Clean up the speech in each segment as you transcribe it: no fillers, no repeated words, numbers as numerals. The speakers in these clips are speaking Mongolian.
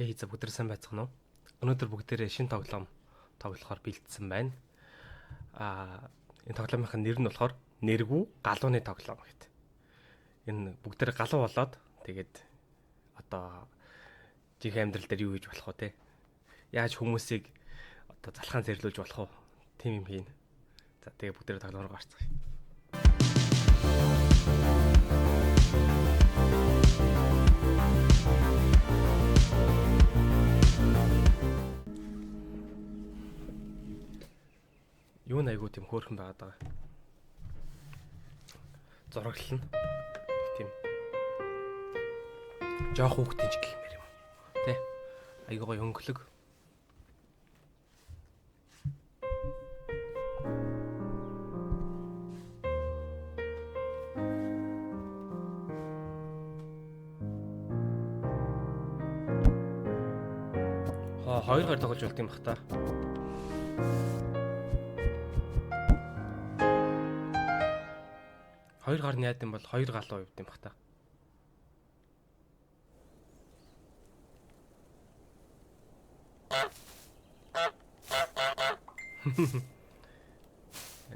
Эй за бүгд сайн байцгаана уу? Өнөөдөр бүгдээрээ шинэ тоглоом тоглохоор бэлдсэн байна. Энэ тоглоомынх нь нэр нь болохоор Нэргүй галууны тоглоом гэдэг. Энэ бүгдээрээ галуу болоод тэгээд одоо жинхэнэ амьдрал дээр юу хийж болох вэ те? Яаж хүмүүсийг одоо залхаан зэрлүүлж болох вэ? Тийм юм хийнэ. За тэгээд бүгдээрээ тоглоом руу гарцгаая. Юу н айгуу тийм хөөрхөн байгаад байгаа. Зураглал нь тийм жоох хүүхдийн ч гэх юм юм. Тэ? Айгуу гоё хөнгөлөг. Хоо хоёр гар тоглож болд юм бах та. Хоёр гар нь яад юм бол хоёр галуу явд юм бах та.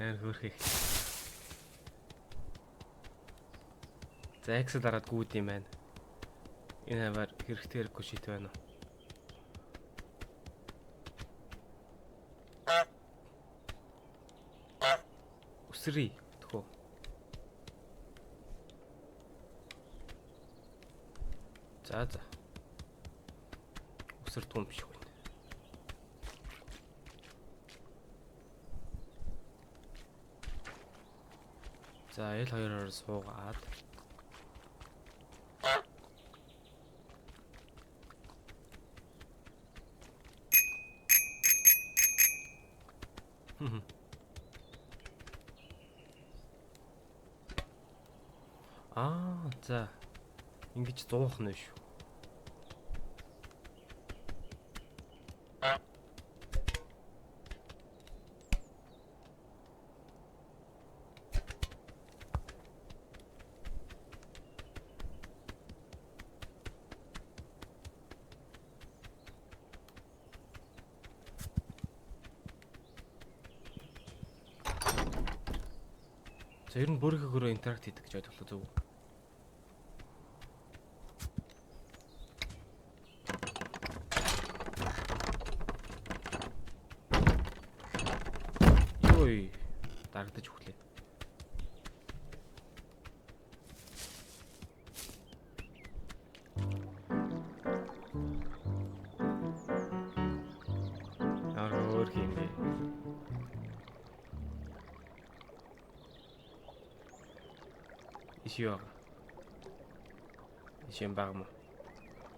Ээр хөөрхөх. За Excel дараад гүйд юм байна. Энэ хавар хэрэгтэй хэрэггүй шийт байна уу? Үсрий тхөө. За за. Үсэрдгүй юм шиг байна. За L хоёроор суугаад Аа за ингэж зуух нь шүү. За ер нь бүрийнхөөрөө интеракт хийдэг гэж ойлголоо зөв үү? Йой, дарагдаж өглөө. Ямар өөр юм бэ? Иш юу байгаа? Иш юм баг мó?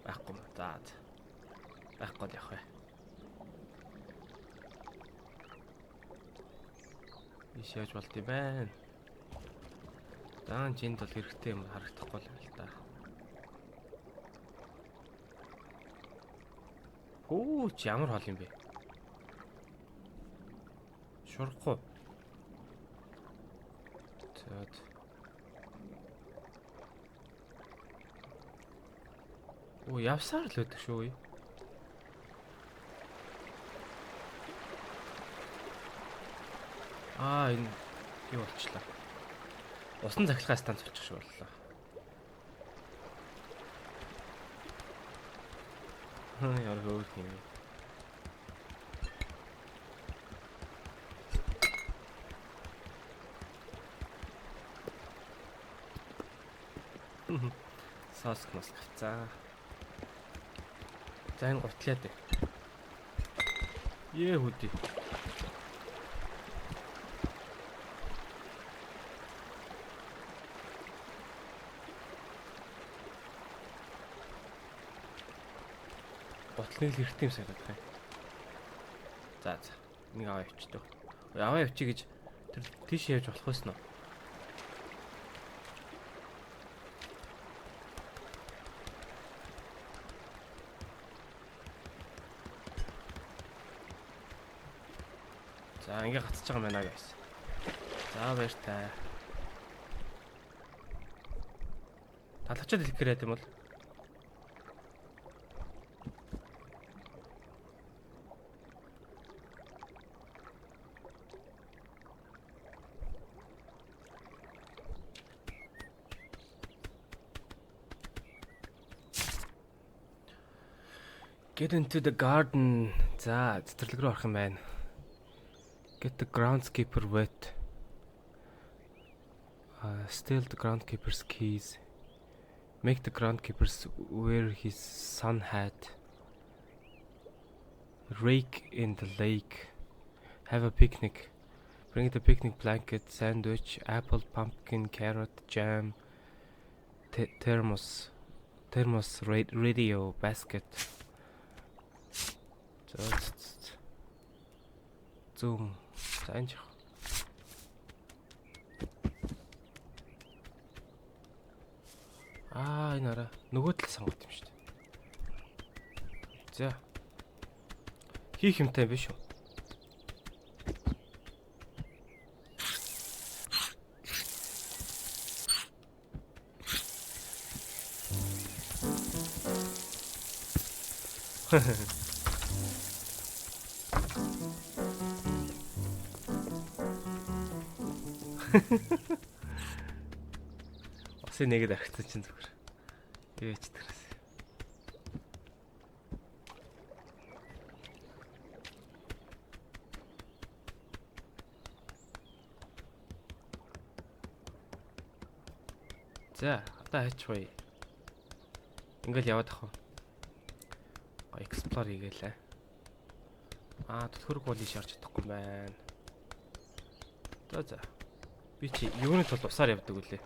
Байхгүй мó. За. Байхгүй л явах вэ. Иш яаж болд юм бэ? Даан чинд бол хэрэгтэй юм харагдахгүй л юм л та. Хөө чи ямар хол юм бэ? Шурахгүй. За. Оо явсаар л өгдөг шүү. Аа энэ юу болчлаа. Усан цахилгаан станц болчих шиг боллоо. Ямар хөөрх юм бэ? Соск моск авцаа. За энэ гутлаа дээ. Ее хөдөө. Гутлыг л хэрэгтэй юм санагдах юм. За за. Нэг аваа явчихдаг. Аваа явчих гэж тэр тийш явж болох байсан уу? За ингээ гацж байгаа юм байна guys. За баяртай. Талхачаад хэлэх гээд юм бол. Get into the garden. За, цэцэрлэг рүү орох юм байна. Get the groundskeeper wet. Steal the groundkeeper's keys. Make the groundkeepers wear his sun hat. Rake in the lake. Have a picnic. Bring the picnic blanket, sandwich, apple, pumpkin, carrot, jam, thermos, thermos, radio, basket. За, зүүм. За, энэ жах. Аа, энэ араа нөгөө тал сонгох юм шүү дээ. За. Хийх юмтай биш үү? Усын нэгэд архицсан чинь зүгээр. Юу яж тэрээс. За, одоо хайчих вэ? Ингээл яваад ах уу. Explore хийгээлээ. Аа, түлхүүрэг бол ийш орж чадахгүй байна. За за. Би чи юуны тулд усаар явдаг үлээ.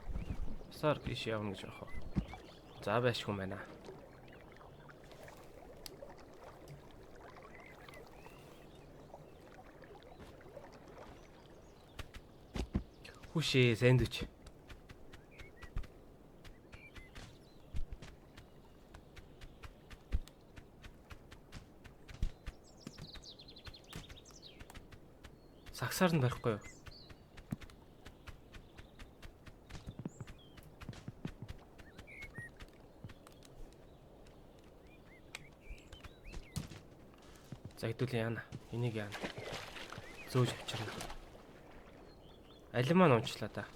Усаар ийш явна гэж яах вэ? За, байшгүй юм байна. Хүшээ, сэндвич. Сагсаар нь барихгүй юу? За, хэдүүлээ яана. Энийг яана. Зөөж авчирна. Алим маань унчлаа да.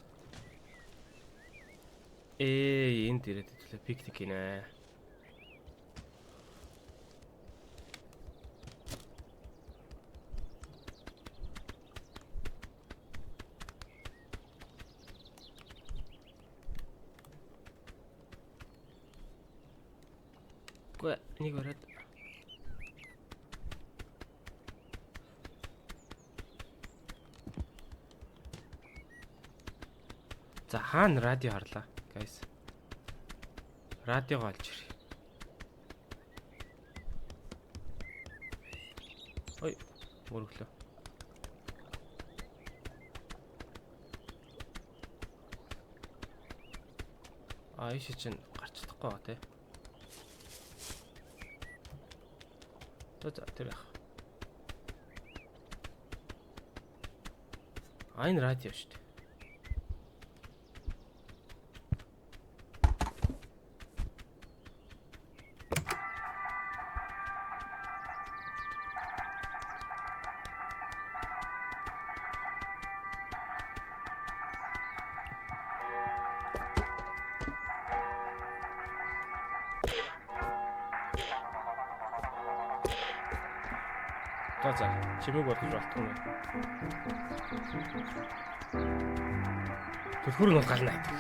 Ээ, энд ирээд хэдүүлээ пикник хийнэ. Үгүй, энийг бариад. За, хаана радио харлаа, guys. Радиого олж ирье. Ой, мөрөглөө. А, ийш чинь гарч чадахгүй байгаа тий. За за, тэр яах. А, энэ радио шүү дээ. За за, чимээг болгож болтгоо юм. Түлхүүр нь бол гална гэдэг.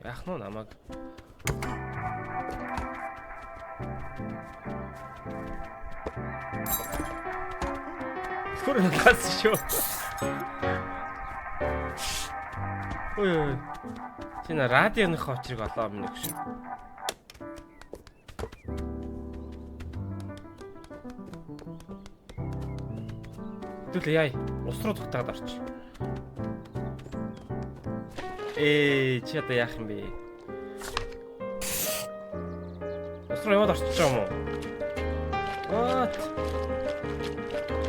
Яах нь намайг. Түлхүүр нь галсан шүү. Ой ой. Чи на радионы учрыг олоо минь гэж. Хэдүүлээ яа. Ус руу дутаад орч. Ээ, чи одоо яах юм бэ? Ус руу яваад орчиж байгаа юм уу? What?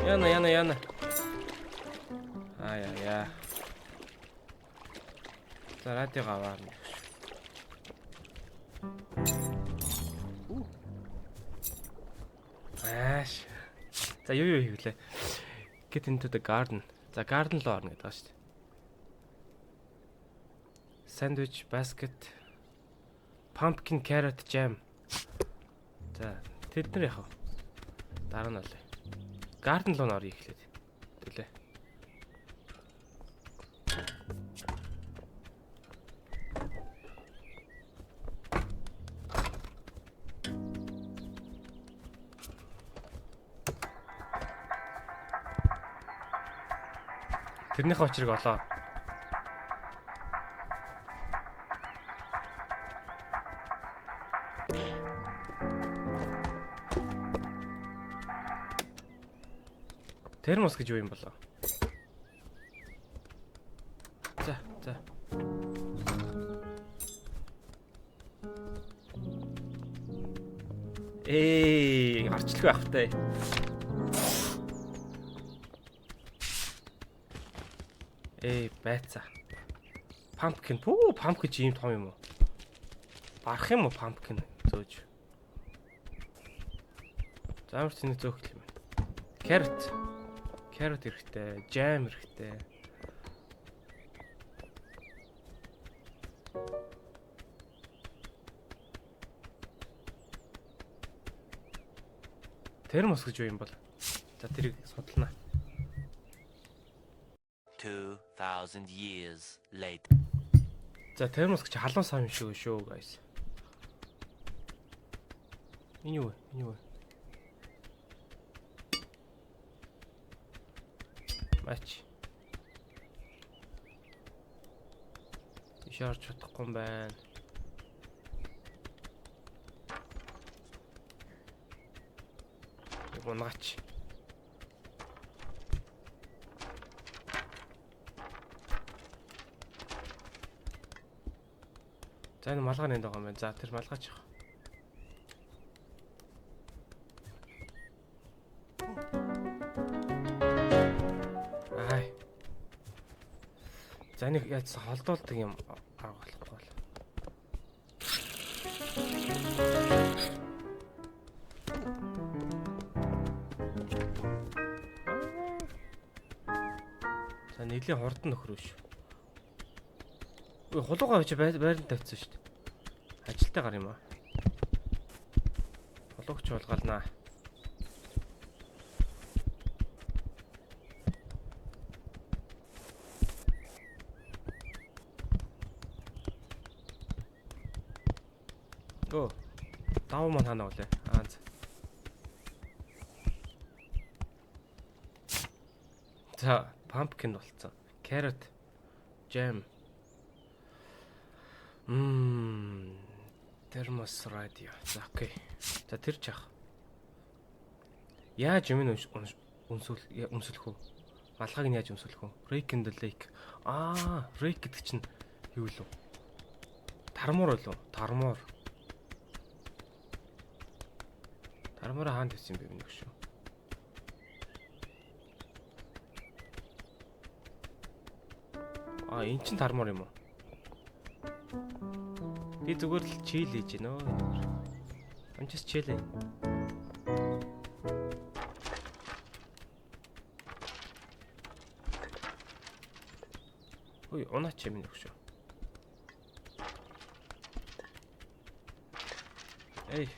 Яна, яна, яна. Аа яа яа. За, радио аваа. Ааш. За, юу юу хийвлээ? Get into the garden. За, garden руу орно гэдэг байгаа шүү дээ. Sandwich, basket, pumpkin carrot jam. За, тэд нар яах вэ? Дараа нь олъё. Garden руу орё эхлээд. Тэглээ. Тэрнийхээ учрыг олоо. Термос гэж юу юм болоо? За, за. Эй, гарчлгүй байх та. Эй, байцаа. Pumpkin. Пүү, pumpkin чи ийм том юм уу? Барах юм уу pumpkin зөөж? За, ямар ч нэг зөөх юм байна. Carrot. Carrot хэрэгтэй, jam хэрэгтэй. Термос гэж юу юм бол? За, тэрийг судалнаа. 2000 years later. За, термос гэж халуун сан юм шиг шүү, guys. Энэ юу вэ? Энэ юу вэ? Мач. Тийш орж чадахгүй юм байна. Унаач. За, энэ малгай нэнд байгаа юм байна. За, тэр малгайч явах. Ай. За, нэг яаж холдуулдаг юм арга болохгүй бол. За, нэлийн хурдан нөхөр шүү. Үй, хулуугаа чи байранд тавьсан шүү дээ. Ажилтай гар юм аа. Хулуугч хулгаалнаа. Гөө. Давуу маань хаана болээ? Аа за. За, pumpkin болцсон. Carrot, jam. Термос радио. За, okay. За, тэр чах. Яаж юм өмсөл өмсөлөх үү? Малгайг нь яаж өмсөлөх үү? Rake in the lake. Аа, rake гэдэг чинь юу лөө? Тармуур болов? Тармуур. Тармуураа хаана тавьсан юм бэ миний хөшөө? Аа, эн чин тармуур юм уу? Би зүгээр л chill хийж гинөө. I'm just chilling. Ой, унаач юм нөхшөө. Эй.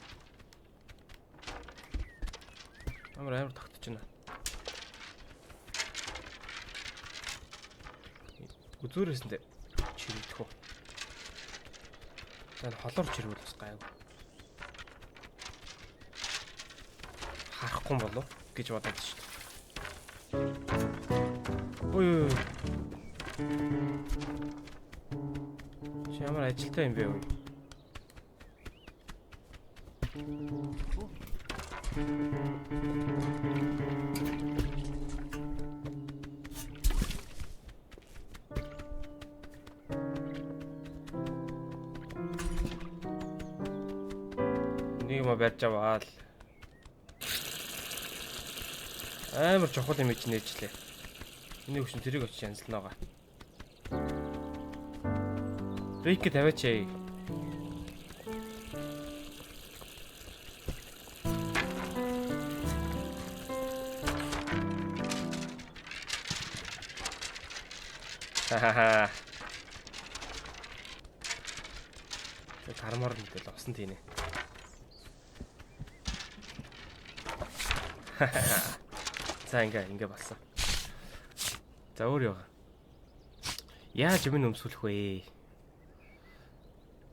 Амар амар тогтож байна. Үзүүрээс нь чирэгдэх үү? За, энэ холоор чирвэл бас гайгүй. Харахгүй болов гэж бодоод шүү дээ. Ой ой. Чи ямар ажилтай юм бэ ой? Нэг юм барьж аваал. Амар чухал юм чи нээжлээ. Эний хөшин тэрийг очиж янзлна байгаа. Рейк тавиач. Ха-ха-ха. Тармаар мэдэл усан тийнэ. За ингээ болсон. За өөр юу? Яаж юм өмсүүлэх вэ?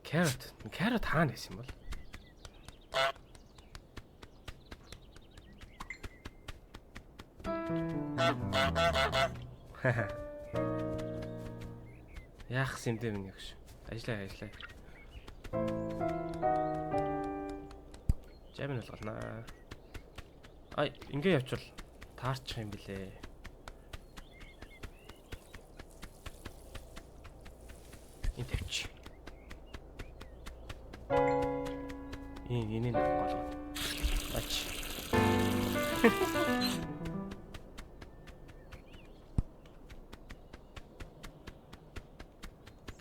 Carrot. Carrot хаана байсан юм бол? Яах юм бэ миний өгш. Ажиллаа. Жамин болгоно. Ай, ингээ явчвал таарчих юм билээ. Энэ тавьчих. Энэ нэг голгоо. Ач.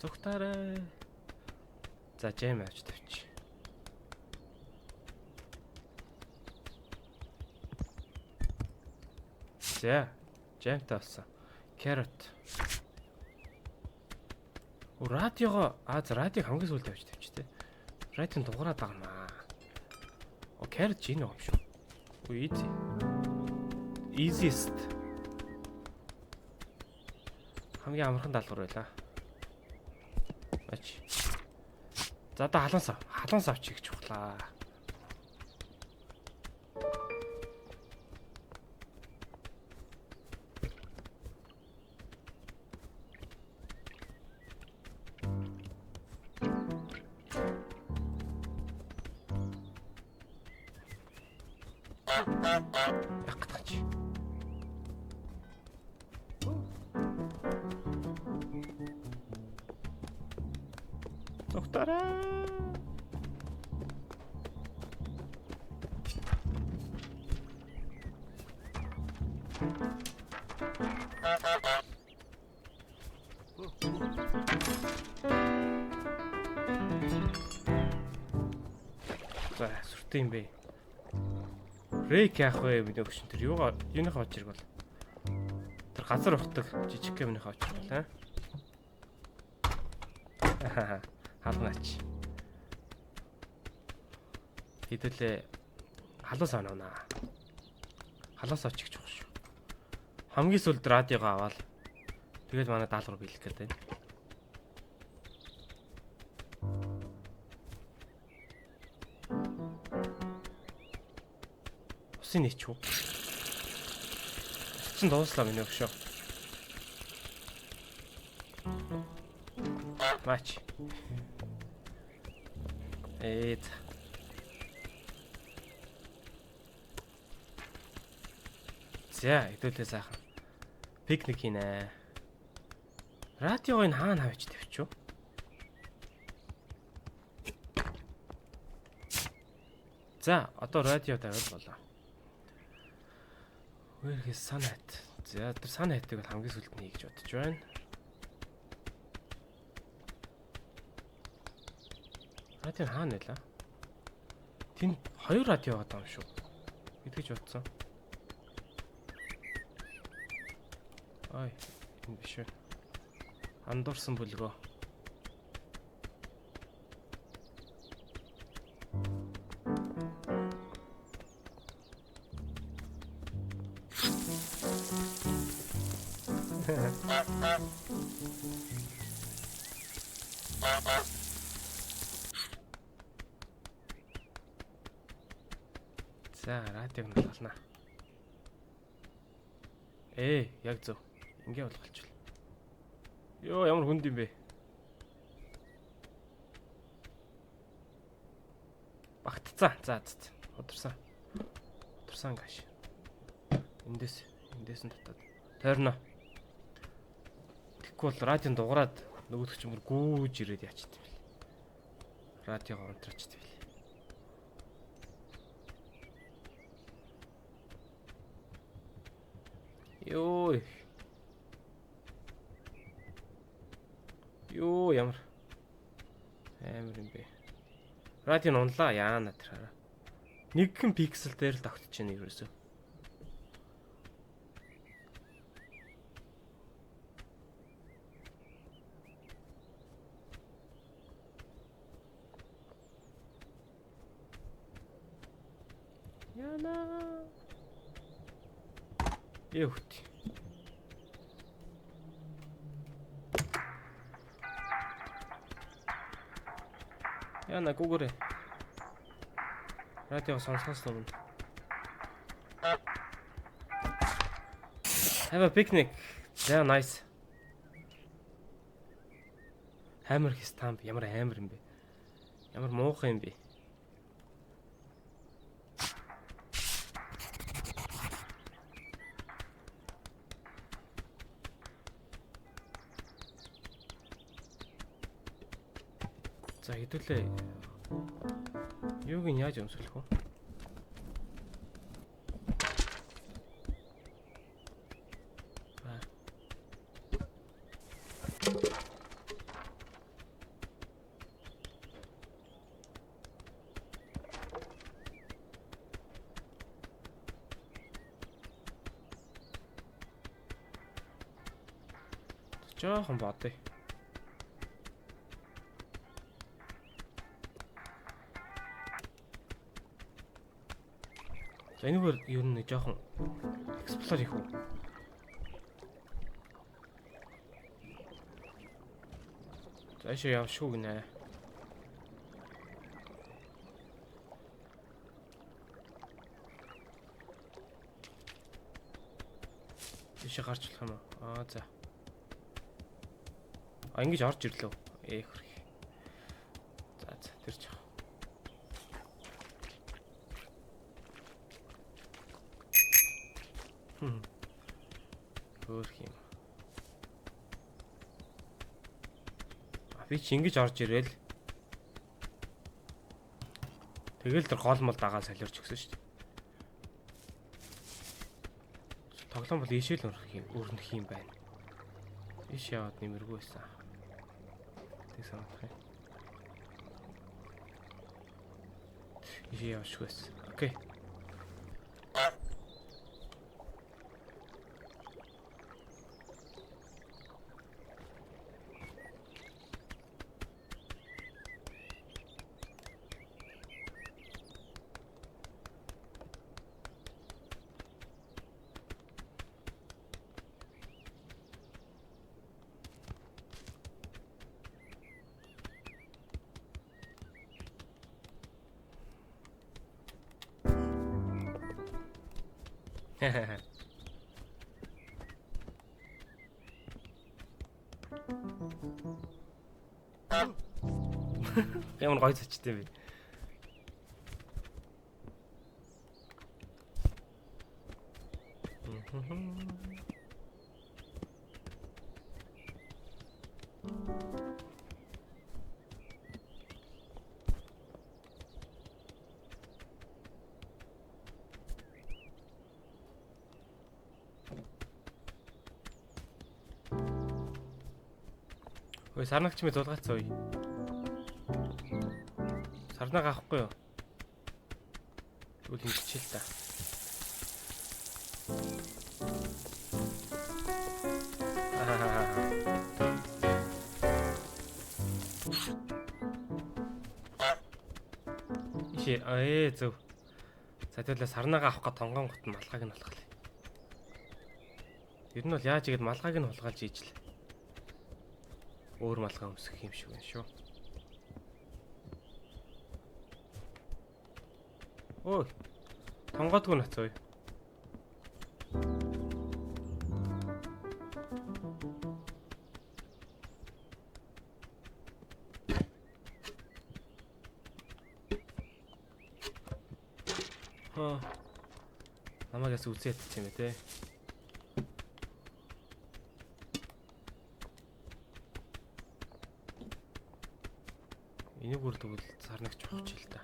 Зүгтаарай. За жэм авч тавьчих. За, жэмтэй болсон. Carrot. О радиого радиог хамгийн сүүлд авч тавьчих тээ. Радио дугаараад байгаа юм аа. О carrot жин юм шүү. О easy. Easiest. Хамгийн амархан даалгавар байлаа. Ач. За одоо халуун сав. Халуун сав чиг чухлаа. Яхтач. Зүгтаарай. За, сүртэй юм бэ. Рейк яах вэ миний өгшин тэр юугаа юуныхаа очирг бол тэр газар ухдаг жижиг гэмнийхээ очирг бол аа халнаач хэдүүлээ халуун сав авнаа. Халуун сав чиг чухал шүү. Хамгийн сүүлд радиогоо аваад тэгээд манай даалгавар биелэх гэдэг байна. Усын нийч үү? Ус чинь дууслаа миний өгшөө. Мач. Ээ. За, хэдүүлээ сайхан. Пикник хийнэ. Радиог энэ хаана авчиж тавьчих вэ? За, одоо радио тавиад болоо. Where his sun hat? За, тэр sun hat-ыг бол хамгийн сүүлд нь хий гэж бодож байна. Радио хаана байлаа? Тэнд хоёр радио байгаа юм шүү. Гэдгийж бодсон. Ай, энэ биш вэ. Андуурсан бүлгөө. За, радиог нь болгоно. Яг зөв. Ингээ болголчихвол. Йоо, ямар хүнд юм бэ? Багтцсан. За, за. Удирсан. Удирсан гаш. Эндээс нь татаад тойрно. Тэгэхгүй бол радио дугаарад нөгөөх чинь бүр гүүж ирээд яачих юм бэл. Радиогоо унтраачих юм бэл. Йоо. Йоо, ямар амар юм бэ. Радио нь унлаа яана тэр хараа. Нэгэн пиксел дээр л тогтож байна ерөөсөө. Яна. Эвт. Яна гүгээрээ. Радио сонсохоос өмнө. Have a picnic. За, nice. Hammer his thumb, ямар амар юм бэ? Ямар муухай юм бэ? За, хэдүүлээ. Юуг нь яаж өмсгөх вэ? Аа. Жоохон бодъё. За, энэгээр ер нь нэг жоохон explore хийх үү? За, ийшээ явшгүй гинэ. Ийшээ гарч болох юм уу? Аа, за. А, ингэж орж ирлээ. Ээх хөрх. За, тэр ч. Хөөх юм. А, би чи ингэж орж ирээл. Тэгэл тэр гол мол дагаа солиорч өгсөн шүү дээ. Тоглоом бол ийшээ л өрнөх юм, өрнөх юм байна. Ийш яваад нэмэргүй байсан. Тэг санагдах юм. Ийшээ явшгүй байсан. Okay. Ямар гоё зочтой бэ. Ой, сарнагч мэ зулгаацсан ой. Сарнаг авахгүй юу? Тэгвэл ингэчихээ л та. Аа. Ишээ, ээ, зөв. За, тэгвэл сарнагаа авах гэж тонгоон гут малгайг нь хулгайлаа. Ер нь бол яаж игэд малгайг нь хулгайлж ийжл. Өөр малгай өмсөх юм шиг байна шүү. Ой. Тонгоодгүй нацаа. Хаа. Намайг яс үзээд юм бэ те. Энийг бүр тэгвэл сарнагч авах ч л та.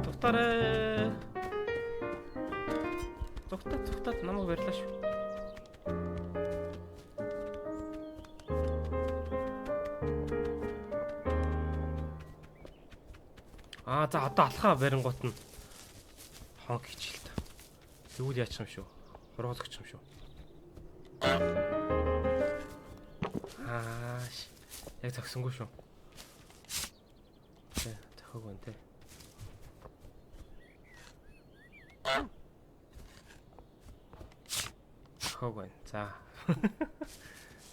Зүгтаарэ. Зүгтаа, зүгтаа, намайг барьлаа шүү. Аа, за, одоо алхаа барингуут нь хонк хийчих л та. Тэгвэл яачих юм шүү. Хургуулчих юм шүү. Ааш. Яг зогсонгүй шүү. Хог байна те. Хог байна. За.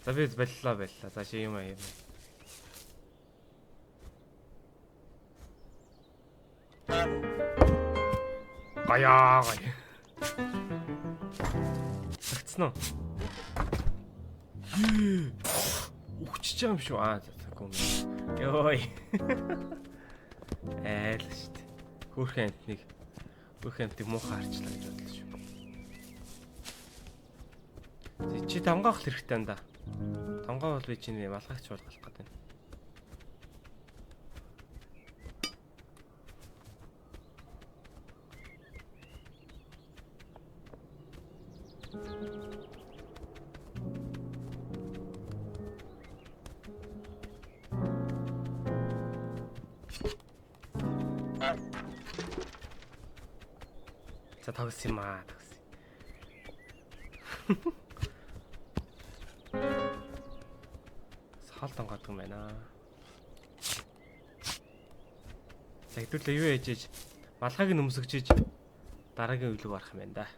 За би боллоо. За чи юм аа юм. Гаяа гая. Сагцсан уу? Үхчихэж байгаа юм шүү. Аа за гүм. Йой. Айл шүү дээ. Хөөрхөн амтныг муухай харчлаа гэж бодлоо шүү. Чи тамгаах хэрэгтэй юм да. Тамгаа бол би чиний малгайч уулгах гээд байна. За тогсон юм аа, тогсон. Хоол тонгодог юм байна. За хэдүүлээ юу яж иж малгайг нь өмсгөж иж дараагийн үйл рүү гарах юм байна да.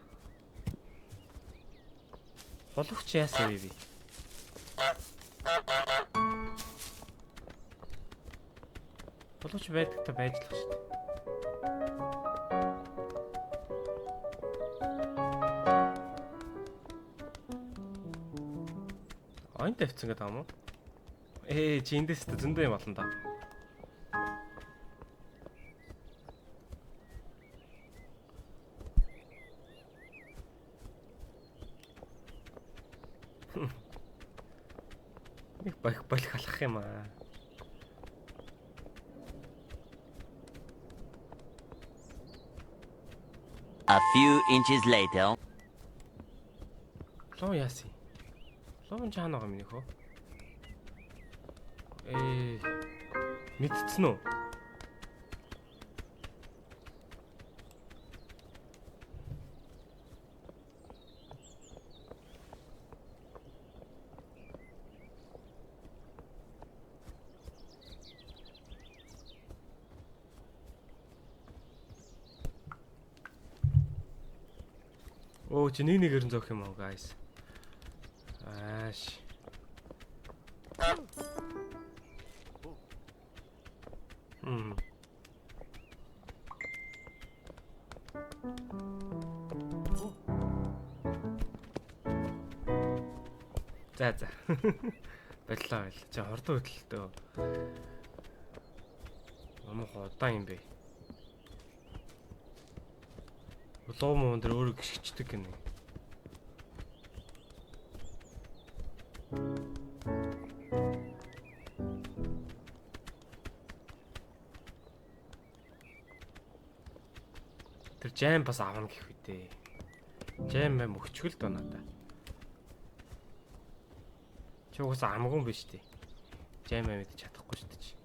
Хулгч яасан бэ би? Хулгч байдаг та байж л шүү дээ. Оён тавьсан гэдэг юм уу? Чи эндээс тэ зөндөө юм олон да. Нэг болох алах юм аа. A few inches later. Луу яасан? Луу ч хаана байгаа юм нөхөө? Мэдсэн үү? Оо чи нэг нэгээр нь зөөх юм уу guys? Ааш. За за. Боллоо. Чи хурдан хөдөлтөө. Ямар удаан юм бэ? Луу мөн дээр өөрөө гიშгчдэг гинэ. Тэр жам бас авна гэх үү дээ. Жам байм өгчгөл дөө надаа. Чи угаасаа амгүй юм биш үү? Жам байм идэж чадахгүй шүү дээ чи.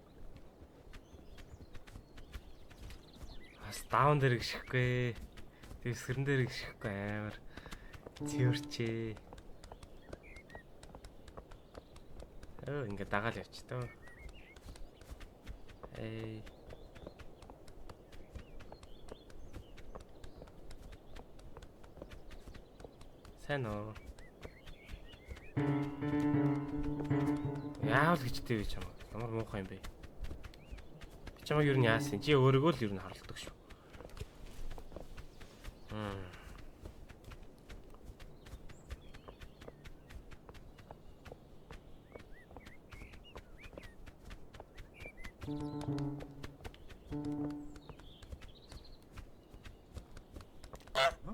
Бас даун дээр гიშгэхгүй. Тэвсгэрэн дээр гიშгэхгүй амар цэвэрчээ. Ингээ дагаал явчих төө. Эй. Сайн уу? Яавал гэжтэй би чамайг. Ямар муухай юм бэ? Би чамайг ер нь яасан? Чи өөрийгөө л ер нь харалдаг шүү.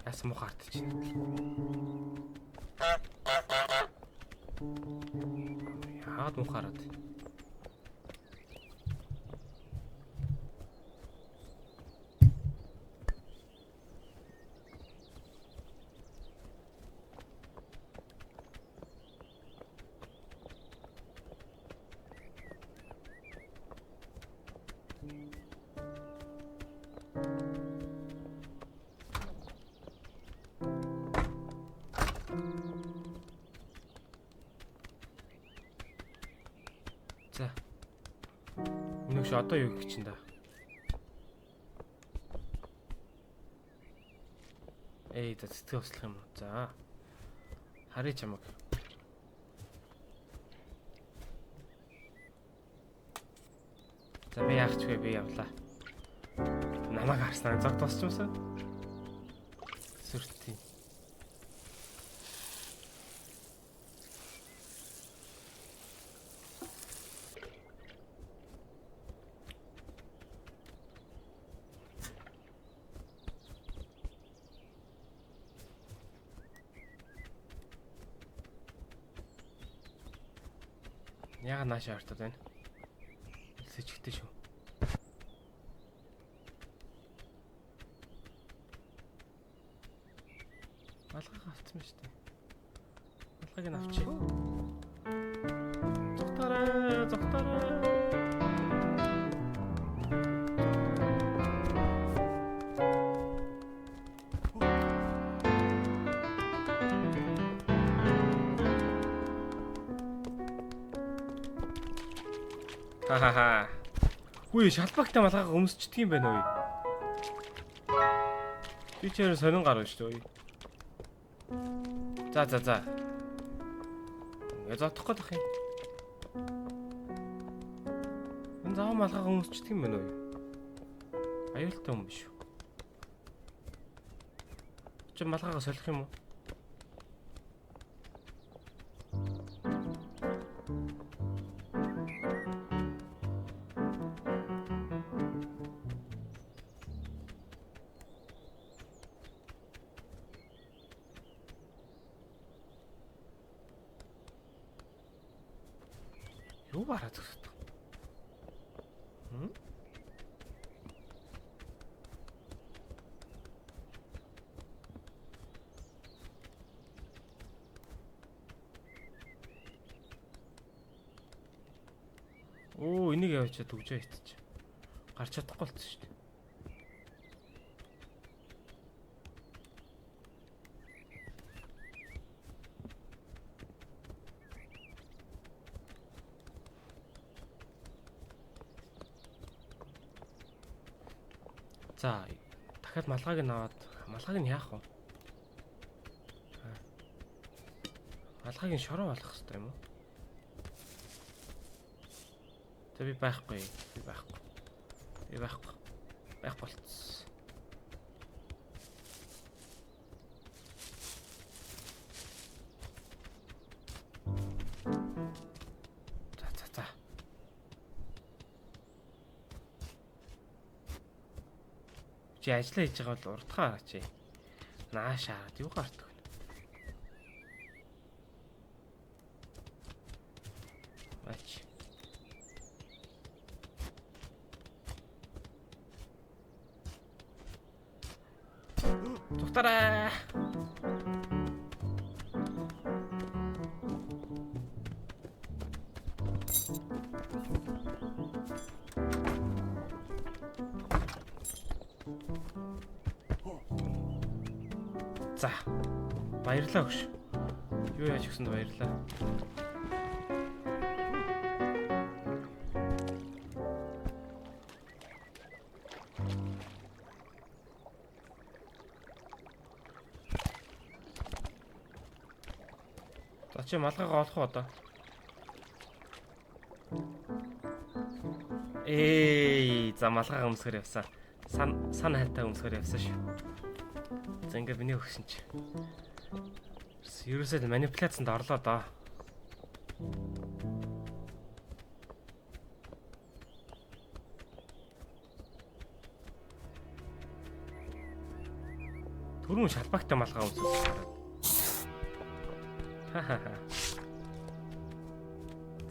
Яасан муухай артч байна. Яагаад муухай хараад? За. Минийх чи одоо юу гэх чинь да? Эй, за цэцгээ услах юм уу? За. Харъя чамаг. За би яах ч вэ? Би явлаа. Намайг харснаа зог тусчмсан. Сүртий. Яга наашаа ортод байна. Сэжигтэй шүү. Малгайгаа авцсан шүү дээ. Малгайг нь авчи. Зогтоорой, зогтоорой. Ха-ха-ха. Үгүй шалбагтай малгайгаа өмсчдөг юм байна уу? Би ч ярин сонин гар шүү дээ. За за за. Ингээ зодох гээд ах юм. Энэ зав малгайгаа өмсчдөг юм байна уу? Аюултай юм биш үү? Чи малгайгаа солих юм уу? Юу бараа зогсоод байгаа юм? Оо, энийг явуучаад үгжээ итчих. Гарч чадахгүй болчихсон шүү дээ. За, дахиад малгайг нь аваад малгайг нь яах вэ? Малгайг нь шороо болох хэрэгтэй юм уу? За би байхгүй. Би байхгүй. Би байхгүй. Байхгүй болцсон. За за за. Чи ажиллаа хийж байгаа бол урдхаа хараач. Нааш хараад юу гардаг вэ? Ач. Тухтараа. За. Баярлалаа өгш. Юу яаж өгсөнд баярлалаа. За чи малгайгаа олох уу одоо? Эй, за малгайгаа өмсгөр явсан. Сан хайртай өмсгөр явсан шүү. За ингээ миний өгсөн чи. Ерөөсөө манипуляцанд орлоо доо. Түрүүн шалбагтай малгай өмсөж хараад. Ха-ха-ха.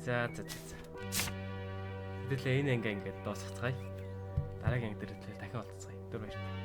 За за за за. Хэдүүлээ энэ анги ингээд дуусгацгаая. Дараагийн анги дээр дахин уулзцгаая. Түр баярлалаа.